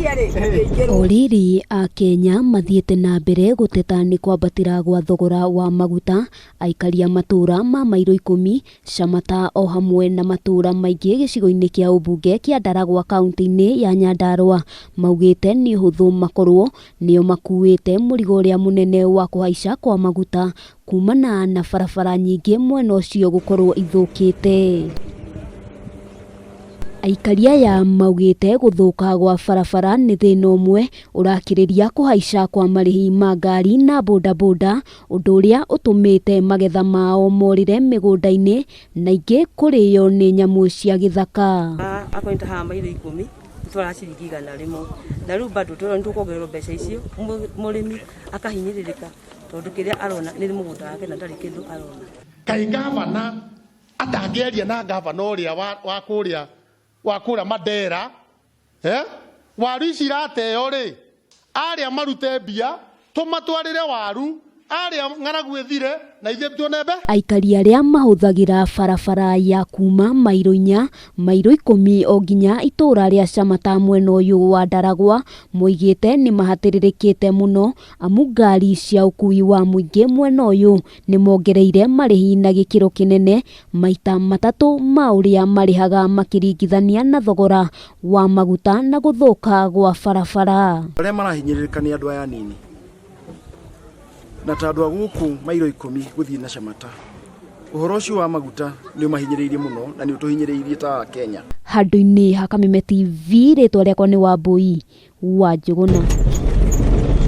O rĩrĩ Akenya mathiĩte na mbere gũteta nĩ kwambatĩra gwa thogora wa maguta, aikari a matũra ma mairo ikũmi, Shamata o hamwe na matũra maingĩ gĩcigo-inĩ kĩa ũmbunge kĩa Ndaragwa kaunti-inĩ ya Nyandarua maugĩte nĩ ũhũthũ makorwo nĩo makuĩte mũrigo ũrĩa mũnene wa kũhaica kwa maguta kumana na barabara nyingĩ mwena ũcio gũkorwo ithũkĩte. Aikari aya maugĩte gũthũka gwa barabara nĩ thĩna ũmwe ũrakĩrĩria kũhaica kwa marĩhi ma ngari na bodaboda ũndũ ũrĩa ũtũmĩte magetha mao morĩre mĩgũnda-inĩ na ingĩ kũrĩo nĩ nyamũ cia gĩthaka. Akorwo nĩ ta haha mairo ikũmi tũtwaraga ciringi 100 na rĩu bado tũrona nĩ tũkuongererwo mbeca icio mũrĩmi akahinyĩrĩrĩka tondũ kĩrĩa arona nĩ mũgũnda wake na ndarĩ kĩndũ arona. Kaĩ gavana atangĩaria na gavana ũrĩa wa, wa kũrĩa wa kũrĩa Mandera eh? Waru ici irateo rĩ, arĩa marute mbia tũmatwarĩre waru, arĩa ng'aragu ĩthire na ithuĩ tuone mbe. Aikari arĩa mahũthagĩra barabara ya kuma mairo inya, mairo ikũmi o nginya itũra rĩa Shamata mwena ũyũ wa Ndaragwa moigĩte nĩ mahatĩrĩrĩkĩte mũno amu ngari cia ũkui wa mũingĩ mwena ũyũ nĩ mongereire marĩhi na gĩkĩro kĩnene maita matatũ ma ũrĩa marĩhaga makĩringithania na thogora wa maguta na gũthũka gwa barabara. Arĩa marahinyĩrĩrĩka nĩ andũ aya anini na ta andũ a gũkũ mairo ikũmi gũthiĩ na Shamata. Ũhoro ũcio wa maguta nĩ ũmahinyĩrĩirie mũno na nĩ ũtũhinyĩrĩirie ta Kenya. Handũ-inĩ ha Kameme TV rĩtwa rĩakwa nĩ Wambui wa Njũgũna.